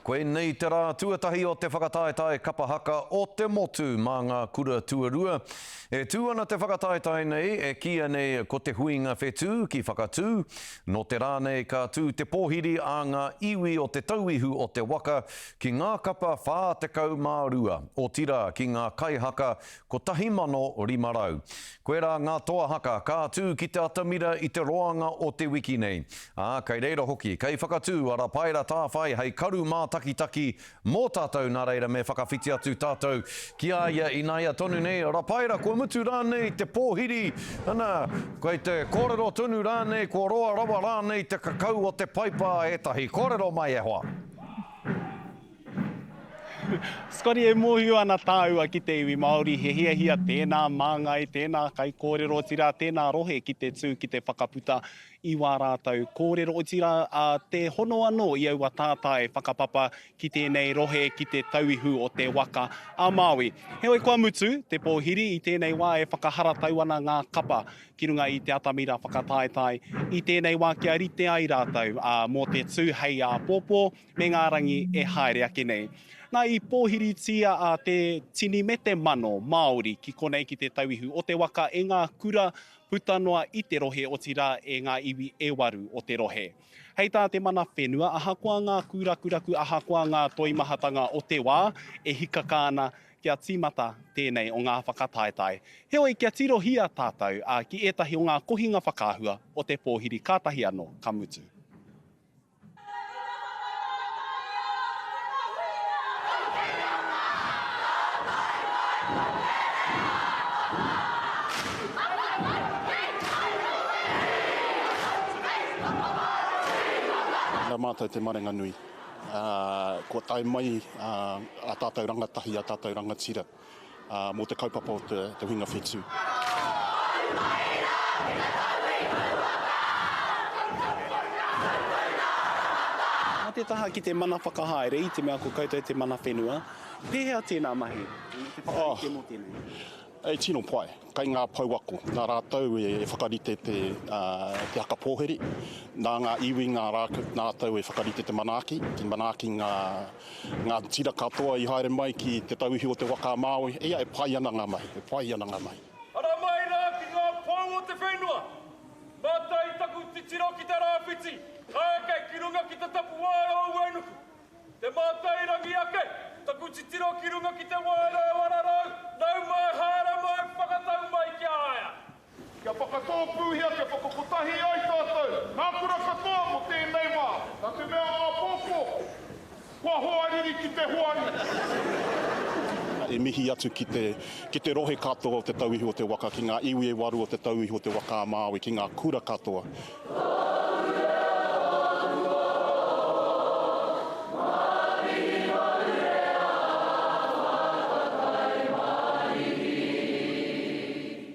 Koinei te rā tuatahi o te whakataetae kapa haka o te motu mā ngā kura tuarua. E tū ana te whakataetae nei, e kīia nei ko Te Huinga Whetū ki Whakatū. Nō te rā nei ka tū te pōhiri a ngā iwi o Te Tauihu o te Waka ki ngā kapa 42, otirā ki ngā kaihaka 1500. Koirā ngā toa haka ka tū ki te atamira i te roanga o te wiki nei. Ā, kei reira hoki, kei Whakatū a Rapaera Tāwhai hei karu mātakitaki mō tātou, nā reira me whakawhiti atu tātou ki a ia ināia tonu nei. Rapaera, kua mutu rānei te pōhiri, ana, kei te kōrero tonu rānei, kua roa rawa rānei te kakau o te paipa a ētahi. Kōrero mai e hoa. Scotty, e mōhio ana tāua ki te iwi Māori, he hiahia tēnā māngai, tēnā kaikōrero, otirā tēnā rohe ki te tū ki te whakaputa i wā rātou kōrero, otirā te hono anō i aua tātai whakapapa ki tēnei rohe ki te tauihu o te waka a Māui. Heoi kua mutu te pōhiri i tēnei wā e whakaharatau ana ngā kapa ki runga i te atamira whakataetae i tēnei wā kia rite ai rātou mō te tū hei āpōpō me ngā rangi e haere ake nei. Nā, i pōhiritia a te tini me te mano Māori ki konei ki te tauihu o te waka e ngā kura puta noa i te rohe otirā e ngā iwi e waru o te rohe. Hei tā te mana whenua, ahakoa ngā kūrakuraku, ahakoa ngā toimahatanga o te wā, e hikaka ana kia tīmata tēnei o ngā whakataetae. Heoi, kia tirohia tātou ki ētahi o ngā kohinga whakaahua o te pōhiri kātahi anō ka mutu. Nā mātou te marenga nui, kua tae mai ā tātou rangatahi, ā tātou rangatira. mō te kaupapa o te huinga whetū. Mā te taha ki te mana whakahaere, i te mea ko koutou te mana whenua, pēhea tēnā mahi, te whakarite mō tēnei? E tino pai. Kei ngā pouako, nā rātou e whakarite te haka pōhiri, nā ngā iwi ngā rātou e whakarite te manaaki, te manaaki ngā Ngā tira katoa i haere mai ki Te Tauihu o Te Waka a Māui, ia e pai ana ngā mahi, e pai ana ngā mahi. Ara mai rā ki ngā pou o te whenua, Mātai taku titiro ki te rāwhiti, Ka eke ki runga ki te tapuwae o Uenuku. Te mātai rangi ake, taku titiro ki runga ki te waeroe o Ararau, Nau mai haere mai whakatau mai ki a ia. Kia whakatōpūhia, kia whakakotahi ai tātou, ngā kura katoa mō tēnei wā, nā te mea āpōpō, kua hoariri ki te hoariri. E mihi atu ki te, ki te rohe katoa o Te Tauihu o te Waka, ki ngā iwi e waru o Te Tauihu o te Waka a Māui, ki ngā kura katoa.